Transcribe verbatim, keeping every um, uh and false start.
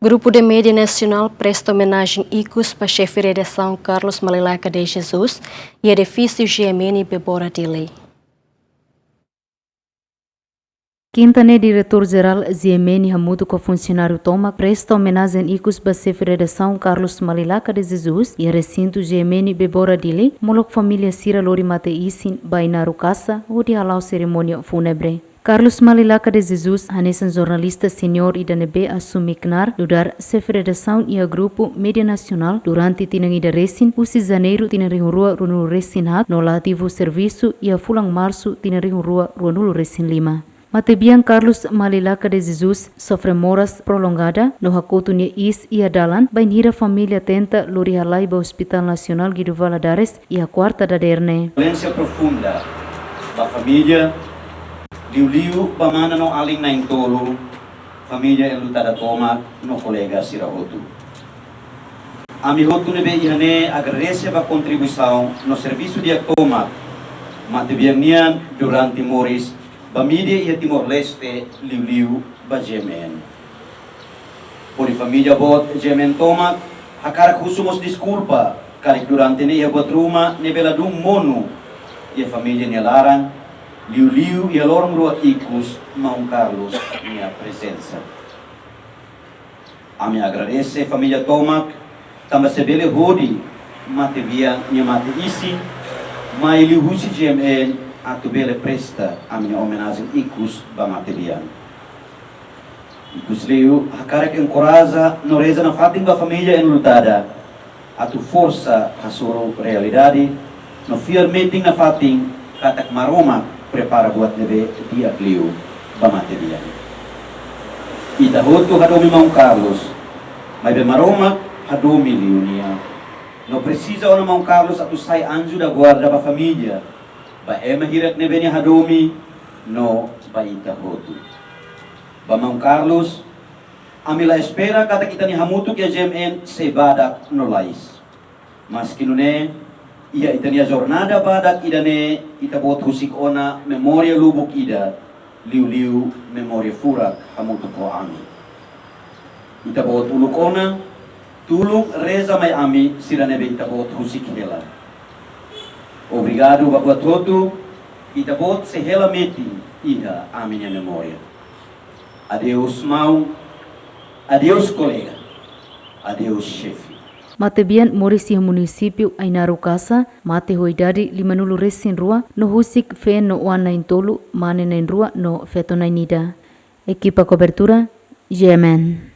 Grupu de Mídia Nasionál presta omenajen ikus ba Xefe Redasaun Carlos Malilaka de Jesus iha edifísiu G M N Bebora Dili. Kinta ne'e, Diretór Jerál G M N hamutuk ho funsionáriu tomak presta omenajen ikus ba Xefe Redasaun Carlos Malilaka de Jesus iha resintu G M N Bebora Dili, molok família sira lori mate-isin ba Ainaro Kasa hodi hala'o serimónia fúnebre. Carlos Malilaka de Jesus hanesan jornalista seniór ida ne'ebé asume knaar nu'udar Xefe Redasaun iha Grupu Mídia Nasionál durante tinan ida resin, husi Janeiru tinan rihun rua ruanulu resin haat, no la ativu servisu iha fulan Marsu tinan rihun rua ruanulu resin lima. Matebian Carlos Malilaka de Jesus sofre moras prolongada no hakotu nia iis iha dalan, bainhira família tenta lori halai ba Hospital Nasionál Guido Valadares iha kuarta dadeer ne'e. Dolénsia profunda ba família, liuliu ba mana no alin na'in-tolu, família enlutada tomak no kolega sira hotu. Ami hotu ne'ebé iha ne'e agradese ba kontribuisaun no servisu di'ak tomak matebian nian durante moris ba mídia iha Timor-Leste, liuliu ba G M N. Hodi família boot G M N tomak, hakarak husu mós deskulpa karik durante ne'e iha buat ruma ne'ebé ladún monu iha família nia laran, liuliu iha loron rua ikus maun Carlos nia prezensa. Ami agradese família tomak, tanba sei bele hodi matebian nia mate-isin mai liuhusi G M N atu bele presta ami-nia omenajen ikus ba matebian. Ikusliu, hakarak enkoraja no reza nafatin ba família enlutada atu forsa hasoru realidade no fiar metin nafatin katak Maromak prepara buat ne'ebé di'ak liu ba matebian. Ita hotu hadomi maun Carlos, maibé Maromak hadomi liu nia. No presiza ona maun Carlos atu sai anju da guarda ba família, ba ema hirak ne'ebé nia hadomi, no ba ita hotu. Ba maun Carlos, ami la espera katak ita-nia hamutuk iha G M N sei badak no lais. Maski nune'e, iha ita-nia jornada badak ida-ne'e, ita-boot husik ona memória lubuk ida, liuliu memória furak hamutuk ho ami. Ita-boot uluk ona, tulun reza mai ami sira ne'ebé ita-boot husik hela. Obrigadu ba buat hotu, ita-boot sei hela metin iha ami-nia memória. Adeus maun, adeus kolega, adeus xefe. Matebian moris iha munisípiu Ainaro Kasa, mate ho idade limanulu resin rua, no husik feen no oan na'in-tolu, mane na'in-rua no feto na'in-ida. Ekipa kobertura, G M N.